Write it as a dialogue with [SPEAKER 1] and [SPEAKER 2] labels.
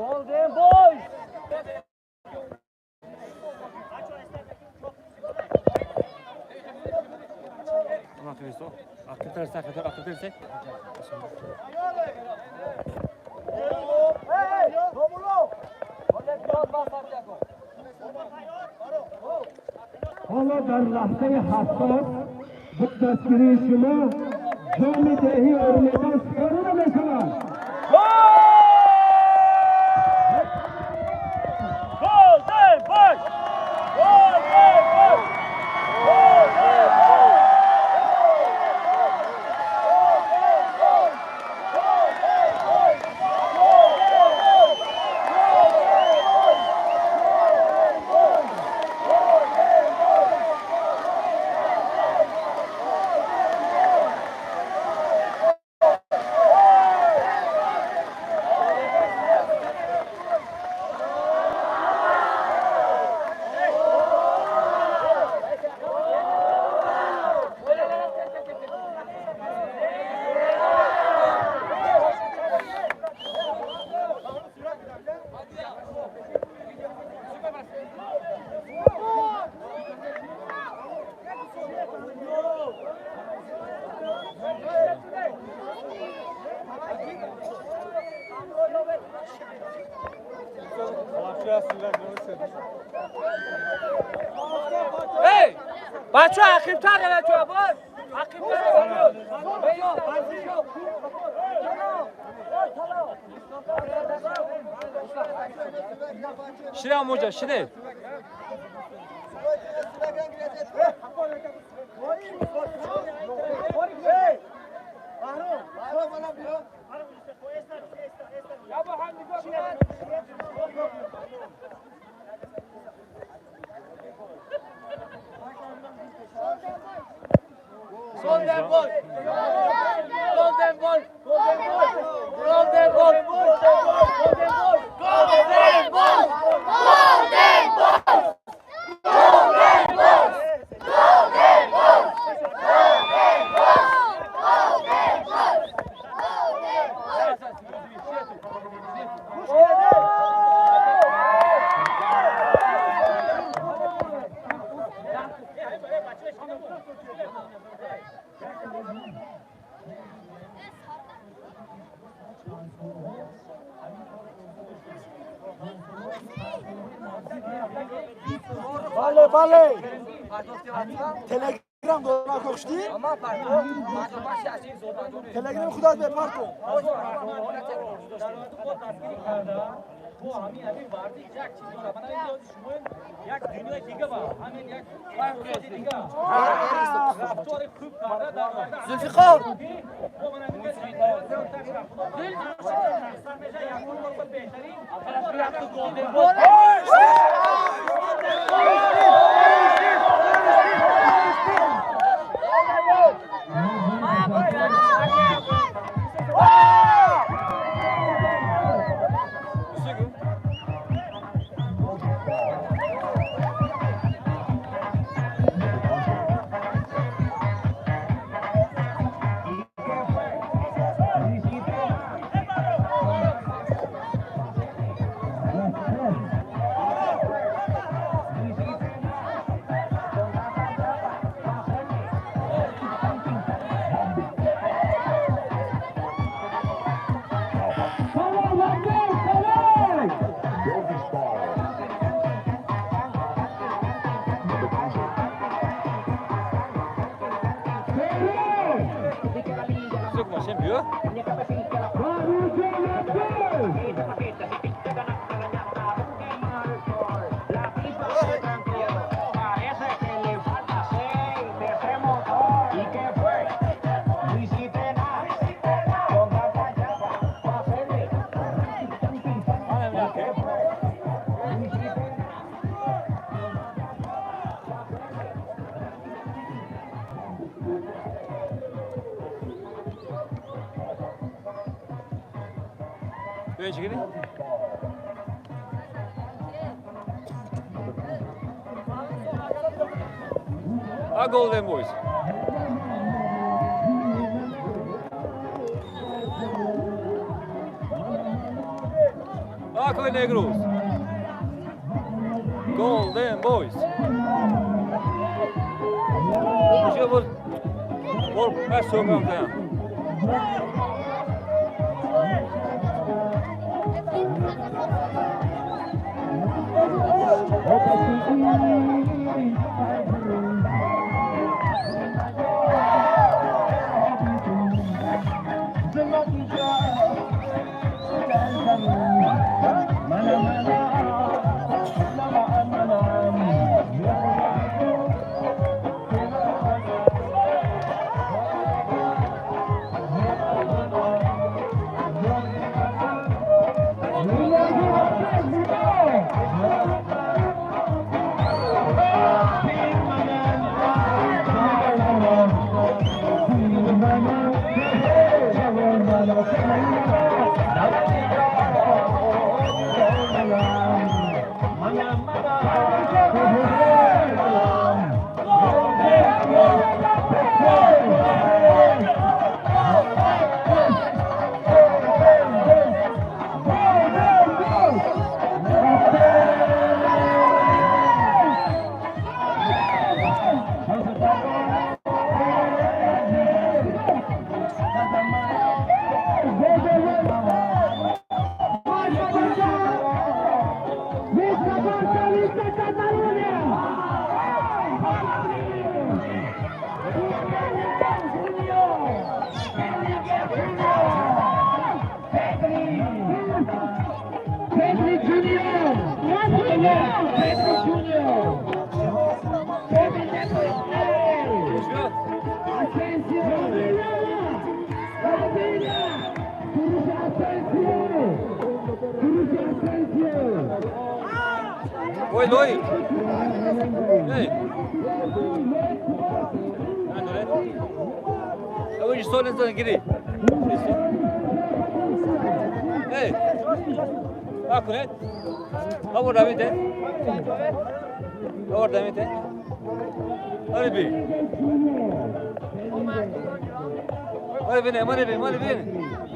[SPEAKER 1] Golden Boys!
[SPEAKER 2] حالا در لحظه حساس با دستگیری شما جام دهی ارمیدان سپرده می شود.
[SPEAKER 1] Golden Boys! Golden Boys! Golden Boys!
[SPEAKER 3] Hey! بچه عقیبتر بچه باز عقیبتر.
[SPEAKER 4] Şire amca şire.
[SPEAKER 3] Golden Boy! Golden Boy! Golden Boy! Golden Boy! Golden Boy! Golden Boy!
[SPEAKER 5] Golden Boys! Golden Boys! Golden Boys! Golden Boys! Golden Boys! Golden Boys!
[SPEAKER 6] Бале, бале. Телеграм дора кошти? Телеграм худат бепарту.
[SPEAKER 3] Зулфиқор!
[SPEAKER 2] Salam salam.
[SPEAKER 4] Sık maşın büyü. Böğün çekilin. A Golden Boys. Акои Негрус. Golden Boys. Ушо боз бор пас сокам таям. Ой, Лой! Эй! Ой, что гири? Эй! Акунет? Або дамите? Або дамите? Мари би. Мари бine, мари би, мари бine.